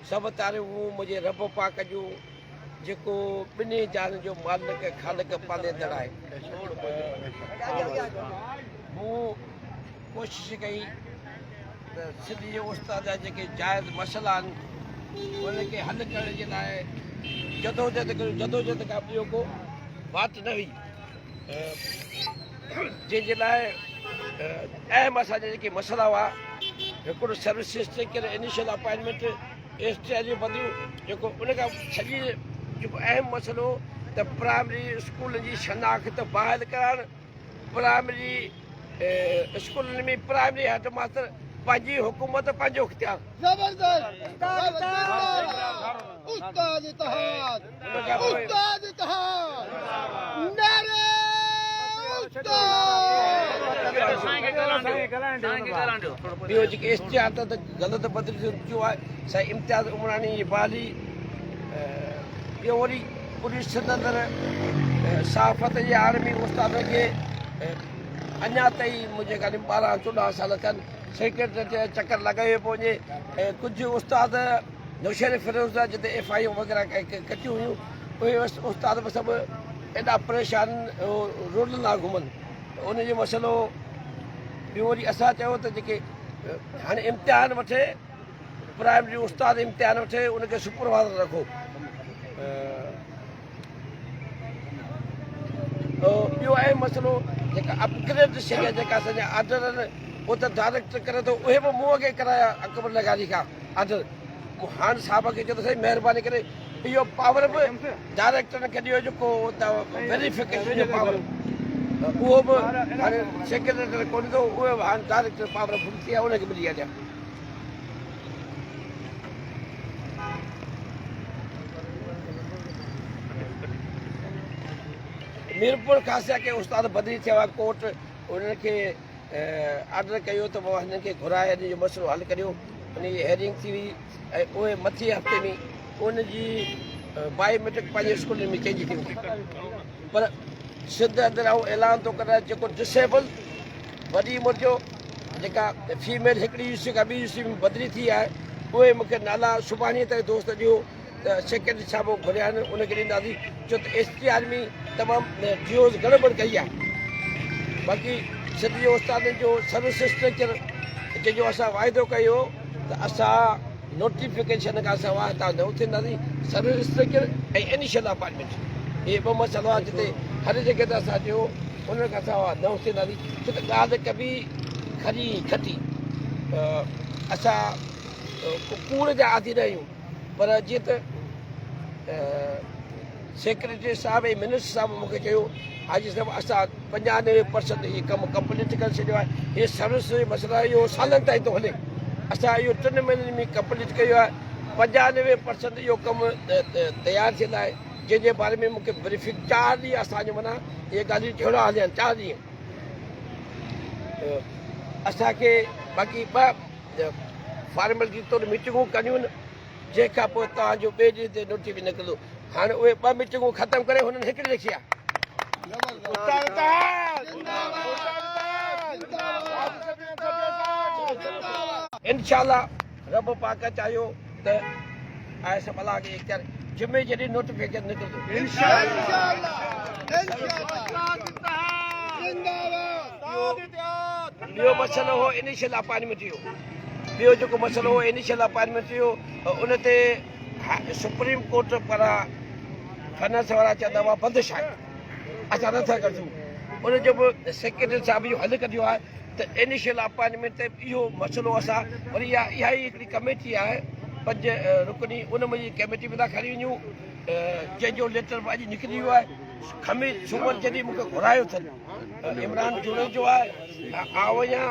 سڀ تعريفون منهنجي رب پاڪ جون جيڪو ٻنهي جهانن جو مالڪ ۽ خالق پاليندڙ آهي. مون ڪوشش ڪئي ته سنڌ جي استاد جا جيڪي جائز مسئلا آهن انهن کي حل ڪرڻ جي لاء جدوجهد ڪريون. جدوجهد کان ٻيو ڪو واٽ نه هئي. جنهن جي لاء اهم اسان جا جيڪي مسئلا هئا هڪڙو service structure initial appointment S T R جون بدليون جيڪو ان کان سڄي جيڪو اهم مسئلو ته پرائمري اسڪولن جي شناخت بحال ڪرائڻ پرائمري اسڪولن ۾ پرائمري هيڊ ماستر پنهنجي حڪومت پنهنجو اختيار زبردست استاد اتحاد استاد اتحاد نعري استاد. ٻيو جيڪي ايس ٽي آر ته غلط بدلجي ٿيو آهي سائين امتياز عمراڻي جي بحالي ٻيو وري پوري سنڌ اندر صحافت جي آڙ ۾ استادن کي اڃا تائين منهنجي خيال ۾ 12 14 سال ٿيا آهن سيڪريٽريٽ جا چڪر لڳايو پيو وڃي ۽ ڪجهه استاد نوشهري فيروز جا جتي ايف I او وغيره ڪٽيون هيون اهي استاد به سڀ ايڏا پريشان روڊن لا گهمن ته ان جو مسئلو ٻيو وري اسان چيو ته جيڪي هاڻي امتحان وٺي پرائمري استاد امتحان وٺي ان کي سپروائزر رکو. ٻيو اهم مسئلو جيڪا اپگريڊيشن جا جيڪا اسان جا آرڊر آهن اهو ته ڊائريڪٽر ڪري ٿو اهي به مون اڳي ڪرايا اڪبر لغاري کان آرڊر مون هاڻ صاحب کي چيو ته سائين مهرباني ڪري اهو پاور به ڊائريڪٽرن کي ڏيو جيڪو ويريفڪيشن جو پاور اهو به هاڻي سيڪريٽري ڪونهي ٿو اهو به هاڻي ڊائريڪٽر پاور فل ٿي آهي ان کي ملي آهي. ميرپور خاص جا ڪي استاد بدلي ٿيا هئا ڪورٽ انهن کي آرڊر ڪيو ته بابا هنن کي گهرائي هن جو مسئلو حل ڪريو ان جي هيئرنگ ٿي هئي ۽ اهي مٿي هفتي ۾ ان جي بايوميٽرڪ پنهنجي اسڪولن ۾ چينج ٿي ويندي پر سنڌ اندر آئون اعلان ٿو ڪريان جيڪو ڊسيبل وڏي عمر جو جيڪا فيميل هڪڙي يو سي کان ٻي يو سي ۾ بدلي ٿي آهي اهي مون کي نالا سڀاڻي تائين دوست ڏيو ته سيڪريٽري صاحب گهريا آهن ان کي ڏينداسين ڇو ته ايس ٽي آر ۾ تمام ڊيوز گڙٻڙ ڪئي آهي باقي سنڌ جي استادن جو سروس اسٽرڪچر جنهن جو اسان واعدو ڪيو ته اسان نوٽيفڪيشن کان سواء هتان نه اٿنداسين. سروس اسٽرڪچر ۽ انيشل اپائنٽمينٽ اهي ٻه مسئلا هئا جتي هر جڳهه تي اسان چيو انهن کان سواء نه اٿنداسين ڇو ته ڳالهه ڪبي کري کٽي اسان ڪوڙ جا عادي نه آهيون پر جيئن ته سيڪريٽري صاحب ۽ منسٽر صاحب مون کي چيو حاجي صاحب اسان 95 پرسنٽ هي ڪم ڪمپليٽ ڪري ڇڏيو آهي هي سروس جو مسئلو آهي اهو سالن تائين ٿو هلي اسان اهو 3 مهينن ۾ ڪمپليٽ ڪيو آهي 95 پرسنٽ اهو ڪم تيار ٿيل آهي جنهن جي باري ۾ مون کي بريفنگ 4 ڏينهن اسان جو معنيٰ اهي ڳالهيون جهيڙا هليا آهن 4 ڏينهن اسان کي باقي ٻه فارملٽي طور ميٽنگون ڪرڻيون آهن جنهن کان پوء توهان جو ٻئي ڏينهن تي نوٽيفڪيشن نڪرندو. هاڻي اهي ٻه ميٽنگون ختم ڪري هنن هڪڙي رکي آهي. انشاء الله رب پاڪ چاهيو ته آء سڀ الله کي اختيار جمعي جي ڏينهن نوٽيفڪيشن نڪرندو. ٻيو مسئلو هو انيشل اپائنٽمينٽ جو. ٻيو جيڪو مسئلو هو انيشل اپائنٽمينٽ جو ان تي سپريم ڪورٽ پاران فنانس وارا چوندا هئا بندش آهي اسان نٿا ڪريون ان جو به سيڪريٽري صاحب اهو حل ڪڍيو آهي ته انيشل اپائنٽمينٽ تي اهو مسئلو اسان وري اها اها ئي هڪڙي ڪميٽي آهي 5 رڪني ان ۾ ڪميٽي ۾ ٿا کڻي وڃون جنهن جو ليٽر به اڄ نڪري ويو آهي خميس سومر جڏهن مونکي گهرايو اٿن عمران جوڻيجو آهي آء وڃان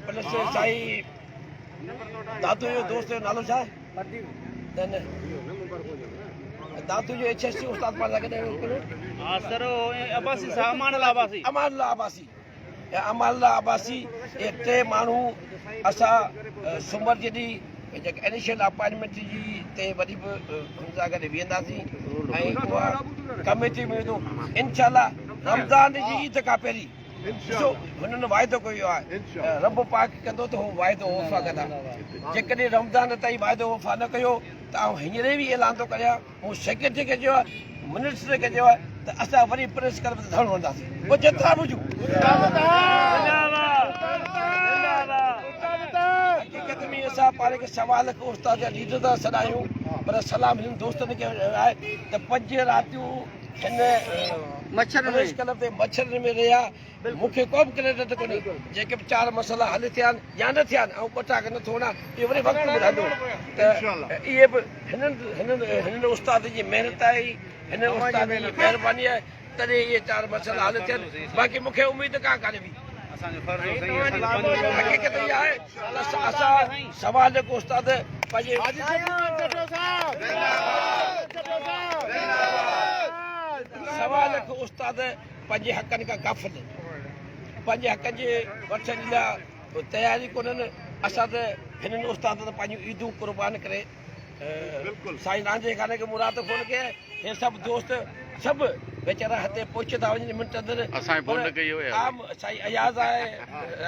پلس سائين دادو جو دوست جو نالو ڇا آهي؟ نه نه دادو جو ايڇ ايس سي استاد پاڻ سان گڏ هيو. ها سر عباسي صاحب امان الله عباسي. امان الله عباسي ۽ امان الله عباسي اهي ٽي ماڻهو اسان سومر جي ڏينهن جيڪا انيشل اپائنٽمينٽ جي تي وري به هن سان گڏ ويهنداسين ۽ اها ڪميٽي ۾ ويندو انشاء الله رمضان جي عيد کان پهرين. ڏسو هنن واعدو ڪيو آهي رب پاڪ ڪندو ته هو واعدو وفا ڪندا. جيڪڏهن رمضان تائين واعدو وفا نه ڪيو ته آئون هينئر به اعلان ٿو ڪريان، مون سيڪريٽري کي چيو آهي، منسٽر کي چيو آهي ته اسان وري پريس ڪلب تي ڌرڻو هڻنداسين. پوء جيترا به هجون. حقيقت ۾ اسان پاڻ کي سوا لک استاد جا ليڊر ٿا سڏايون پر سلام هنن دوستن کي آهي ته پنج راتيون هن پريس ڪلب تي مڇرن ۾ رهيا. مون کي ڪو به ڪريڊٽ ڪونهي، جيڪي به چار مسئلا حل ٿيا آهن يا نه ٿيا آهن، آئون ٻه ٽاڪ نه ٿو هڻان، اهو وري وقت ٻڌائيندو ته اهي به هنن هنن هنن استاد جي محنت آهي، هنن استاد جي مهرباني آهي، تڏهن اهي چار مسئلا حل ٿيا آهن، باقي مون کي اميد ڪا ڪانهي هئي. حقيقت اها آهي ته اسان سوا لک استاد پنهنجي. سوا لک استاد پنهنجي حقن کان غافل آهن، پنهنجي حقن جي وٺڻ جي لاء تيار ئي ڪونهن، اسان ته هنن استادن پنهنجون عيدون قربان ڪري سائين رانجهي خان کي مون رات فون ڪئي آهي، هي سڀ دوست سڀ ويچارا هتي پهچي ٿا وڃن منٽ اندر عام سائين اياز آهي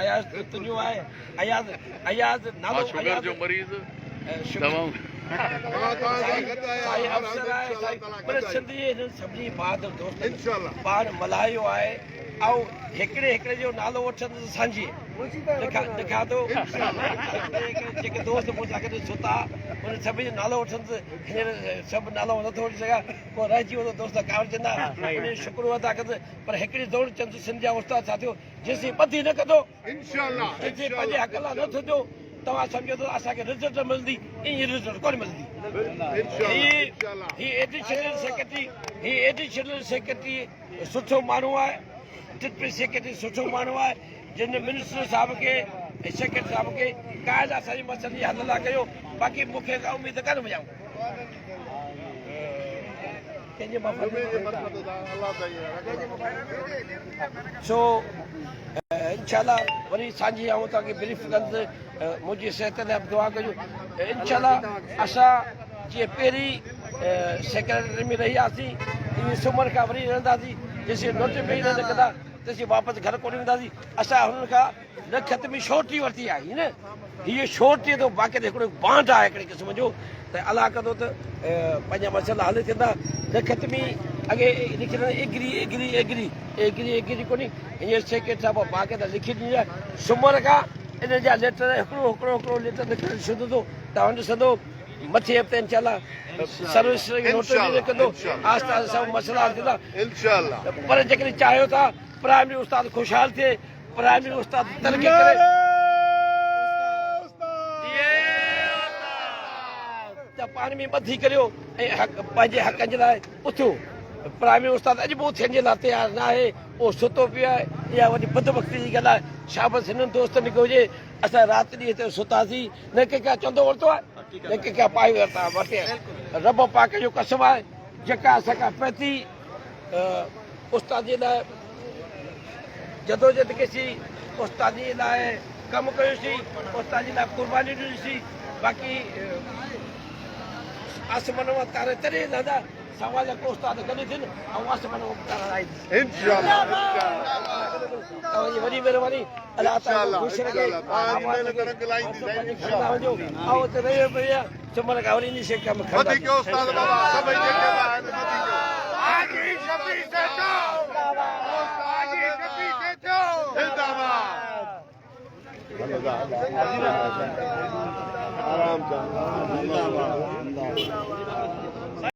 اياز تنهنجو آهي اياز اياز نالو اياز سائين افسر آهي سائين پر سنڌ جي هنن سڀني بهادر دوستن پاڻ ملهايو آهي آئون هڪڙي هڪڙي جو نالو وٺندس سانجهي لکان ٿو هڪڙي هڪڙي جيڪي دوست مون سان گڏ ستا انهن سڀني جو نالو وٺندس هينئر سڀ نالو نٿو وٺي سگهان ڪو رهجي ويندو دوست ڪاوڙجندا انهن جو شڪريو ادا ڪندس پر هڪڙي ضرور چوندس سنڌ جا استاد ساٿيو جيسين ٻڌي نه ڪندو جيسين پنهنجي حق لاء نه ٿيندو توهان سمجهو ته اسان کي رزلٽ ملندي ائين رزلٽ ڪونه ملندي. هي ايڊيشنل سيڪريٽري هي ايڊيشنل سيڪريٽري سٺو ماڻهو آهي ڊپٽي سيڪريٽري سٺو ماڻهو آهي جن منسٽر صاحب کي ۽ سيڪريٽري صاحب کي قائد اسان جي مسئلن جي حل لاء ڪيو باقي مون کي ڪا اميد ڪانه هئي آئون ڪنهن جي سو انشاء الله وري سانجهي آئون توهان کي بريف ڪندس منهنجي صحت لاء به دعا ڪجو انشاء الله اسان جيئن پهرين سيڪريٽري ۾ رهياسين ائين سومر کان وري رهنداسين جيسين نوٽيفڪيشن نه ڪندا تيسين واپس گهر ڪونه وينداسين اسان هنن کان لکت ۾ شورٽي ورتي آهي نه هيء شورٽي ته باقاعده هڪڙو بانڊ آهي هڪڙي قسم جو ته الله ڪندو ته پنهنجا مسئلا حل ٿيندا لکت ۾ اڳي لکيل agree agree agree agree agree ڪونهي هينئر سيڪريٽري صاحب باقاعده لکي ڏني آهي سومر کان ان جا ليٽر هڪڙو هڪڙو هڪڙو ليٽر لکڻ شروع ٿيندو توهان ڏسندو مٿي هفتي انشاء الله سروس نوٽيس لکندو آهستي آهستي سڀ مسئلا حل ٿيندا پر جيڪڏهن چاهيو ٿا پرائمري استاد خوشحال ٿئي پرائمري استاد ترقي ڪري ته پاڻ ۾ ٻڌي ڪريو ۽ حق پنهنجي حقن جي لاء اٿيو. پرائمري استاد اڄ به اٿڻ جي لاء تيار نه آهي، اهو ستو پيو آهي. اها وڏي بدبختي جي ڳالهه آهي. شابس هنن دوستن کي هجي، اسان رات ڏينهن هتي ستاسين، نه ڪنهن کان چندو ورتو آهي، نه ڪنهن کان پائي ورتي آهي. رب پاڪ جو قسم آهي، جيڪا اسان کان پهتي استاد جي لاء جدوجهد ڪئي سين، استاد جي لاء ڪم ڪيوسين، استاد جي لاء قربانيون ڏنيون سين، باقي آسمان مان تارا تڏهن لهندا سوا لک استاد گڏ ٿين ۽ آسمان مان تارا لاهيندس. توهان جي وڏي مهرباني الله تعالي خوش رکي آباد رکي پنهنجي گهر ٿا وڃو آئون اتي رهيو پيو آهيان سومر کان وري انهي شيء ڪم کڻنداسين.